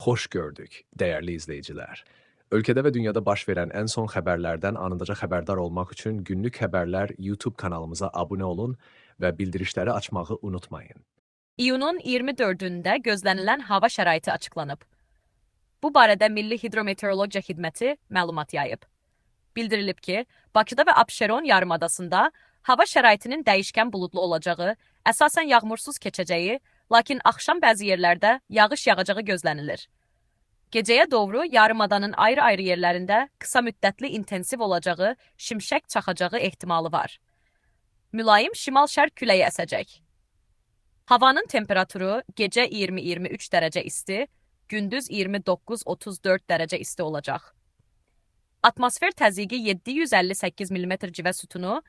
Xoş gördük, dəyərli izləyicilər. Ölkədə və dünyada baş verən ən son xəbərlərdən anındaca xəbərdar olmaq üçün Günlük Xəbərlər YouTube kanalımıza abunə olun və bildirişləri açmağı unutmayın. İyunun 24-ündə gözlənilən hava şəraiti açıqlanıb. Bu barədə Milli Hidrometeorologiya Xidməti məlumat yayıb. Bildirilib ki, Bakıda və Abşeron yarımadasında hava şəraitinin dəyişkən buludlu olacağı, əsasən yağmursuz keçəcəyi, lakin axşam bəzi yerlərdə yağış yağacağı gözlənilir. Gecəyə doğru yarımadanın ayrı-ayrı yerlərində qısa müddətli intensiv olacağı, şimşək çaxacağı ehtimalı var. Mülayim şimal-şərq küləyi əsəcək. Havanın temperaturu gecə 20-23 dərəcə isti, gündüz 29-34 dərəcə isti olacaq. Atmosfer təzyiqi 758 mm civə sütunu,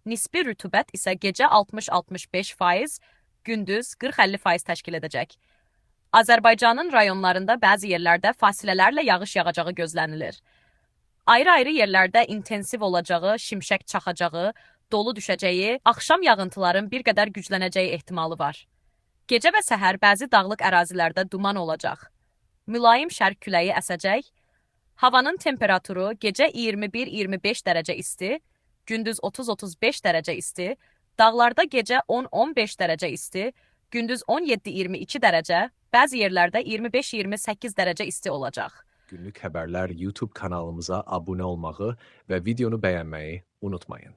nisbi rütubət isə gecə 60-65%, gündüz 40-50% təşkil edəcək. Azərbaycanın rayonlarında bəzi yerlərdə fasilələrlə yağış yağacağı gözlənilir. Ayrı-ayrı yerlərdə intensiv olacağı, şimşək çaxacağı, dolu düşəcəyi, axşam yağıntıların bir qədər güclənəcəyi ehtimalı var. Gecə və səhər bəzi dağlıq ərazilərdə duman olacaq. Mülayim şərq küləyi əsəcək. Havanın temperaturu gecə 21-25 dərəcə isti, gündüz 30-35 dərəcə isti, dağlarda gecə 10-15 dərəcə isti, gündüz 17-22 dərəcə, bəzi yerlərdə 25-28 dərəcə isti olacaq. Günlük Xəbərlər YouTube kanalımıza abunə olmağı və videonu bəyənməyi unutmayın.